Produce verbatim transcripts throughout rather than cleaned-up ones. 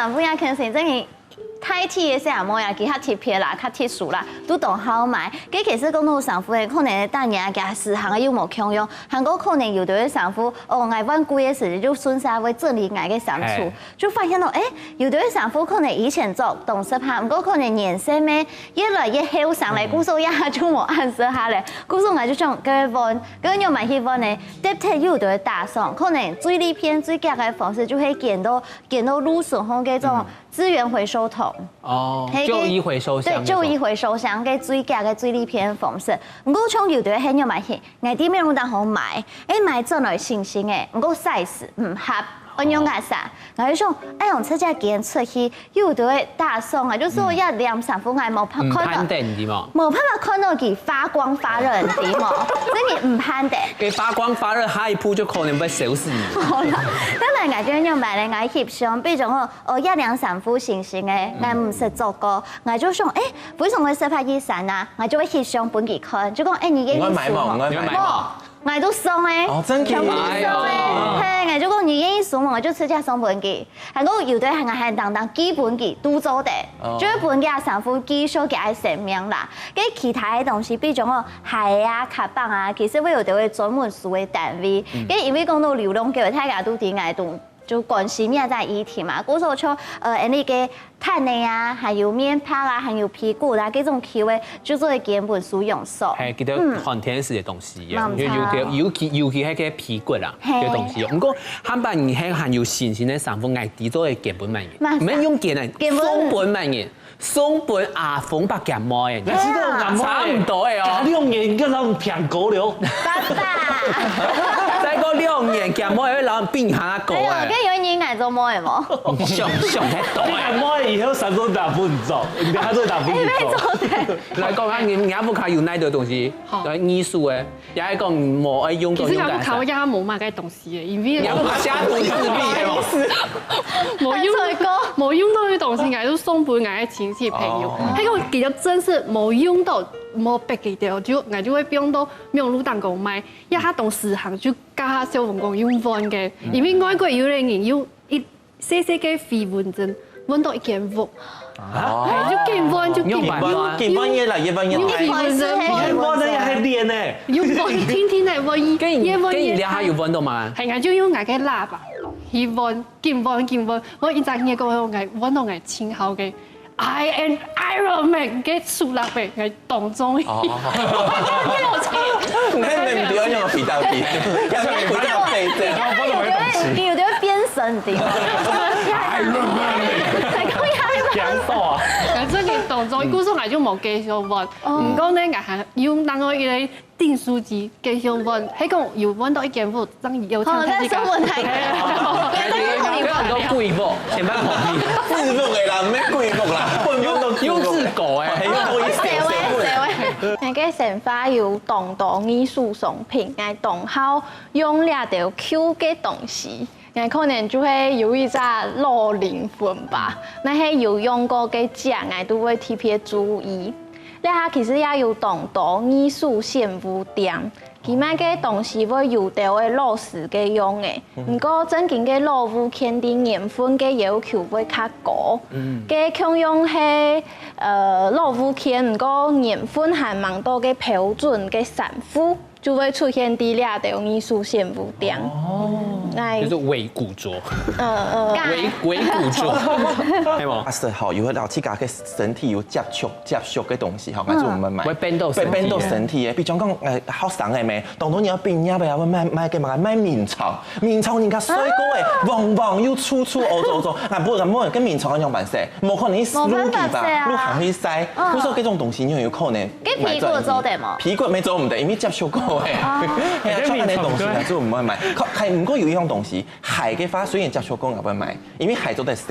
毋過可能真个大體个細阿妹啊，佢較特別啦，較特殊啦，都當好買。該其實講到衫褲个，可能大人啊，佢時行又無共樣，還過可能有兜个衫褲，哦，𠊎換季个時就順勢會整理𠊎个衫櫥，就發現到，誒，有兜个衫褲可能以前著當適合，毋過可能年歲咩，越來越後生咧，故所也就無恁適合咧。故所𠊎就想，該換，該仰般去換呢？特別有兜个打爽，可能最利便、最遽个方式就係捐到，捐到路脣項該種 資源回收桶。哦，係，舊衣回收箱那種。對，舊衣回收箱，該最遽个最利便个方式。毋過像有兜係仰般去，𠊎知面路當好買，誒，買轉來新新个，毋過size毋合，愛仰結煞。𠊎就想，哎喲，這隻捐出去，又有兜个打爽啊，就係講一領衫褲𠊎無辦法看到，嗯，看等，對嗎？無辦法看到佢發光發熱，對嗎？真个毋盼得。佢發光發熱，下一步就可能會燒死你。好啦，當然𠊎就仰般咧，𠊎翕相，比如講， 哦，這領衫褲新新个，𠊎毋識著過，𠊎就想，誒，為什麼會適合佢穿啊？𠊎就會翕相分佢看，就講，誒，你願意收無？你會買無？你會買無？無，𠊎都送誒。哦，真个？全部送誒。哎喲。嘿，𠊎就講你願意收無？𠊎就直接送分佢。還過有兜還還當當寄分佢，都做得，哦。就會分佢个衫褲寄送佢个生命啦。該其他个東西，比如講哦，鞋啊、卡棒啊，其實會有兜个專門收个單位。該因為講到流浪狗，大家都知𠊎都 就關心這隻議題嘛。故所像，呃，恁呢个毯仔啊，還有棉被啊，還有被骨啊，這種區位就做得捐分收容所。係，佢兜寒天時个東西，嗯。因為尤其，尤其，尤其係該被骨啊，係。這東西。毋過，下擺你係還有新新个衫褲，𠊎知做得捐分麼人，嘛，毋免用捐个，捐分。送分麼人。 送分阿峰伯兼妹，你知道阿妹差毋多个哦。隔兩年，你看他們變高了。爸爸。再過兩年，兼妹會摎人並下高哎。哎喲，該有人愛做妹無？想，想得到哎。你阿妹以後衫褲拿分你著，你等下做拿分你著。哎，沒錯的。來講啊，你，你屋下有哪兜東西？好。來，藝術个，也係講無愛用到用个。其實𠊎屋下，𠊎也無麼个東西。 因為你要把家徒四壁哦。無用，無用到个東西，𠊎就送分𠊎个親戚朋友。哦。該個比較真實無用到，無必要个，就，𠊎就會放到網路當中賣。也較當時行，就教下小朋友用換个。因為外國有个人用一細細个飛蚊症，換到一間屋。啊？哎，就緊換，就緊換。用換啊。緊換越來越換越大。用飛蚊症，用飛蚊症。越換越大呢。用換，天天个換，跟你，越換越大。跟你聊下有換到嗎？哎，𠊎就用𠊎个喇叭。 去換，緊換，緊換。𠊎一隻月過後，𠊎換到𠊎盡好个I am Iron Man个手落尾，𠊎當中意。哦。你還沒有用到皮帶皮，要用皮帶皮帶。你有得，你有得變身的。Iron Man。強壯啊！反正你當中意，故所𠊎就無繼續換。毋過呢，𠊎還用另外一個訂書機繼續換，係講有換到一間屋，正有錢開始搞。好，再送分大家。該個，該個貴婦，千萬莫去。貴婦的啦，毋免貴婦啦，本用都用自狗欸。還有我一點誰會？那個生活有當多藝術商品，𠊎當好用這兜舊个東西。 𠊎可能就會有一隻老靈魂吧。若係有用過个跡，𠊎都會特別注意。這下其實也有當多藝術選物店，佢賣个東西會有兜仔老式个樣仔，毋過正經个老物件對年份个要求會較高。該共樣係，呃，老物件，毋過年份還吂到个標準个衫褲。 就會出現在這兜藝術選物店。哦，哎。就是偽古著。嗯，嗯。偽，偽古著，係無？啊，係吼，有个老人家个身體有接觸，接觸个東西吼，還係𠊎等買。會變到身體。會變到身體个，比如講，呃，學生个咩，當多人愛畢業个啊，會買，買个嘛，買眠床，眠床人家睡過个，黃黃又臭臭，烏糟糟，啊，毋，毋，該眠床愛仰般洗？無可能去挼佢吧，無辦法洗啊。挼行去洗，嗯。故所這種東西，你有可能 該被骨做得無？被骨乜做毋得，因為接觸過欸。哦。係啊，像恁樣東西𠊎就毋會買。可，還毋過有一樣東西，鞋个話雖然接觸過𠊎會買，因為鞋做得洗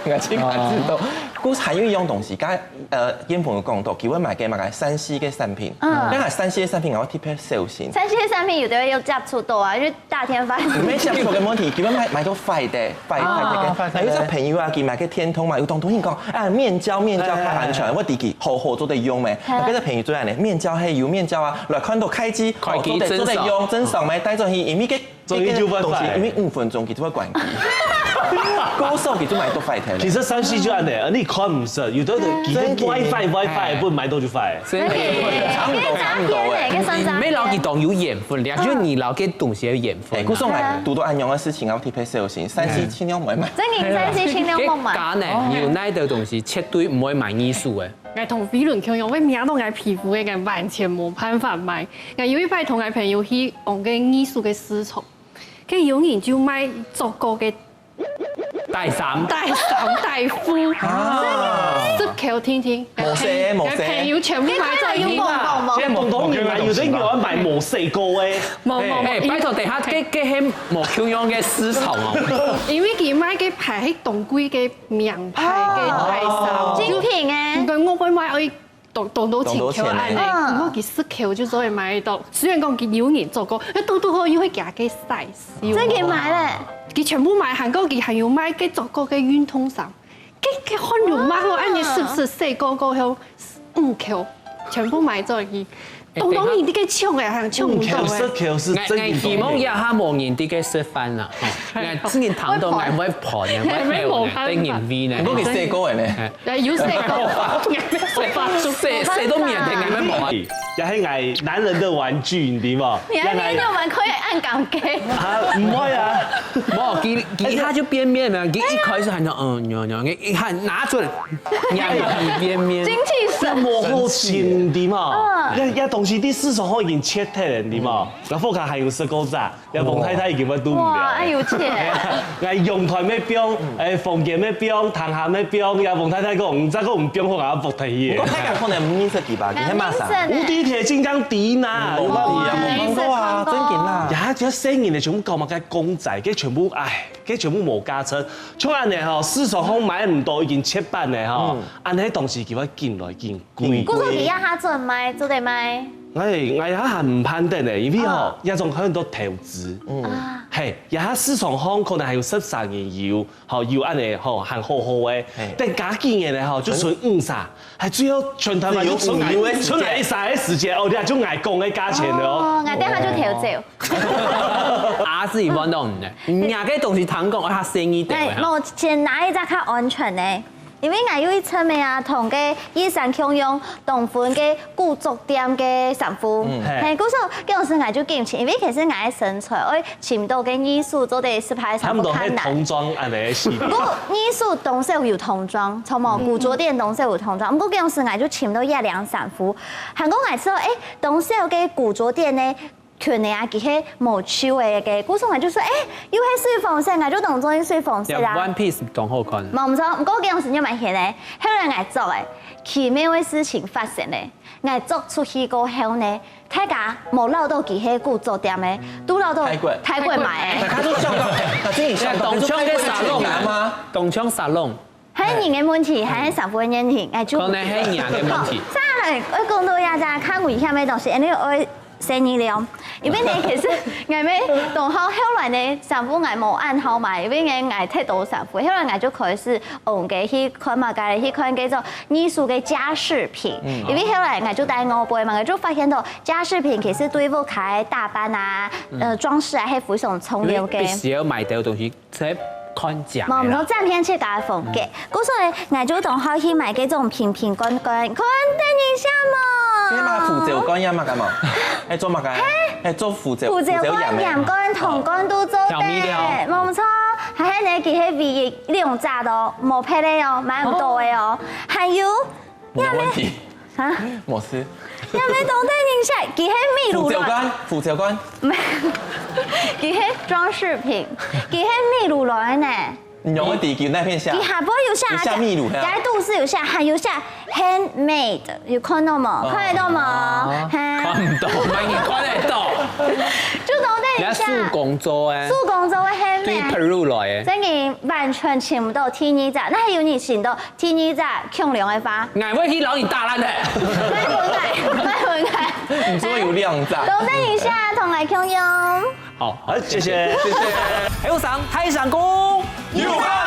，𠊎自家知道。故所還有一樣東西，剛才，呃，燕鳳有講到，佢會買个麼个三C个產品，嗯。該三C个產品𠊎會特別小心。三C个產品有兜會有接觸到啊，因為 大天發。毋係接觸个問題，佢會買，買到壞个，壞，壞个。哦。啊，有隻朋友啊，佢買个電動嘛，有當多人講，啊，面交，面交較安全，哎，哎，哎。𠊎知佢好好做得用咩。哎。啊，該隻朋友最愛呢，面交係有面交啊，來看到開機，開機，哦，做得，做得用，真爽。真爽咩，帶轉去，因為該，該個東西，因為五分鐘佢就會關機。高手佢就買到壞忒了。其實三C就恁樣，你看毋識，有的人其實真的。WiFi，WiFi不買到就壞。真的。差不多，差不多欸。跟詐騙欸，跟算詐騙。你，你沒老幾懂有緣分，了解你老給東西有緣分啊。哎，故所𠊎堵到恁樣个事情，𠊎特別小心，三C盡量毋好買。真的，三C盡量毋好買。該假呢，有哪兜東西絕對毋會買二手个。𠊎同飛輪共樣，𠊎摸到𠊎皮膚个，𠊎完全無辦法買。𠊎有一擺同𠊎朋友去往个二手个市場， 該有人就賣著過个底衫。底衫、底褲，啊。濕扣定定，無洗，無洗。朋友全部買著一輪。你看有講無？現在當多人啊，有的人愛買無洗過个。無，無，無，哎，拜託，等下，該，該係無共樣个市場哦。因為佢賣个牌係當貴个名牌个底衫，哦。精品欸。毋過𠊎會買，愛 當，當多錢扣恁樣，當多錢欸。嗯。毋過佢濕扣就做得買到。雖然講佢有人著過，該堵堵好又係佢个size。真个買咧。佢全部買，還過佢還有賣該著過个運動衫，該，該還有賣哦，恁樣濕濕洗過過後，五扣，全部買做去。哎，當多人在該搶欸，還搶毋到欸。五扣、十扣係真个當多。𠊎，𠊎希望這下無人在該食飯啦，吼。𠊎真个聽到𠊎會煩个，𠊎會煩个，會無辦法。等人喂呢。毋過佢洗過个呢。哎。 哎，有洗過，洗，洗到面頂，𠊎無啊。也係𠊎男人的玩具，你知無？你還沒有玩過，很感慨。啊，毋會啊。無，其，其他就變面了，其一開始還講，嗯，有，有，一看拿出來，兩個變面。精氣神。這無好尋，你知無？嗯。這，這東西在市場上已經絕忒了，你知無？然後還有十個隻。 這王太太已經會堵毋了。哇，哎喲，切。𠊎陽台乜放，哎，房間乜放，廳下乜放，這王太太講，毋知講毋放好，𠊎仆忒去。不過大家可能毋認識佢吧，佢係麼儕？無認識呢。無敵鐵金剛迪娜，有無？有啊，有看過啊，真个啦。呀，這細人仔全部搞麼个公仔，該全部，哎，該全部無價值。像恁樣吼，市場上買毋到，已經絕版了吼，嗯。恁樣東西佢會緊來緊貴。故所佢這下做得賣，做得賣。哎，𠊎這下還毋盼得呢，因為吼，啊。這種很多投資。嗯。啊。 嘿，這下市場上可能還有十儕人有，吼，有恁樣，吼，還好好个。嘿。等加幾年呢，吼，就賰五儕，還最後全台灣就賰𠊎，只有五年个時間。賰𠊎一儕个時間，哦，你就𠊎講个價錢了哦。哦，𠊎等下就偷走。啊，自家搬到你呢，若个東西通講，愛較細義點。哎，無，先拿一隻較安全个。 因為𠊎有一陣仔啊，同該醫生共樣，當分該古著店个衫褲。嗯。嘿。嘿，故所，該時𠊎就緊尋，因為其實𠊎个身材，愛尋到該二手做得實在係無困難。差不多係童裝恁樣个時代。毋過二手當少有童裝，著無？嗯。古著店當少有童裝。毋過該時𠊎就尋到一領衫褲，還過𠊎知道，欸，當少个古著店呢， 裙仔啊，佢係無袖个，故所𠊎就說，欸，又係水紅色，𠊎就當中意水紅色啊。這One Piece當好看。無毋著，毋過該時又蠻顯个，後來𠊎著个，奇妙个事情發生了。𠊎著出去過後呢，大家無恅到佢係古著店个，都恅到泰國。泰國買个。大家都想到，哎，他自己想到，當像个沙龍，就是泰國的嗎？當像沙龍。 還係人个問題，還係衫褲个問題，哎，就可能係人个問題。好，再來，愛講到這隻較危險个東西，因為愛細義了。因為呢，其實𠊎乜當好，後來呢，衫褲𠊎無恁好買，因為呢，𠊎忒多衫褲，後來𠊎就開始，嗯，該去看麼个，去看該種二手个家飾品。嗯。因為後來𠊎就戴外背嘛，𠊎就發現到家飾品其實對屋下个打扮啊，嗯。呃，裝飾啊，係非常重要个。因為必須要買到个東西， 在看講个啦。無，毋好佔用自家个房間。嗯。故所呢，𠊎就當好去買該種瓶瓶罐罐，看得人惜無？這嘛，胡椒罐呀嘛，幹嘛？哎，做麼个？哎，做胡椒，胡椒罐、胡椒鹽个。鹽罐、糖罐都做得。調味料。無毋著，還係呢，佢係唯一兩隻哦，無別个哦，買毋到个哦。哦。還有， 沒問題。啊？無事。也無當得人惜，佢係秘魯來。胡椒罐，胡椒罐。佢係裝飾品，佢係秘魯來呢。你用个地球那片下。佢下背有寫，有寫秘魯，係啊。佢肚屎有寫，還有寫handmade，有看到無？哦。看得到無？哦。嘿。看毋到，麼人看得到？就當得人惜。人家手工做个。手工做个handmade。對Peru來个。真个完全尋毋到第二隻，該有人尋到 第二隻共樣个話。𠊎會去摎你打爛个。莫問𠊎，莫問𠊎。你做麼有兩隻？當得人惜，同𠊎共樣。好，好，謝謝。謝謝。還有啥？大聲公。有話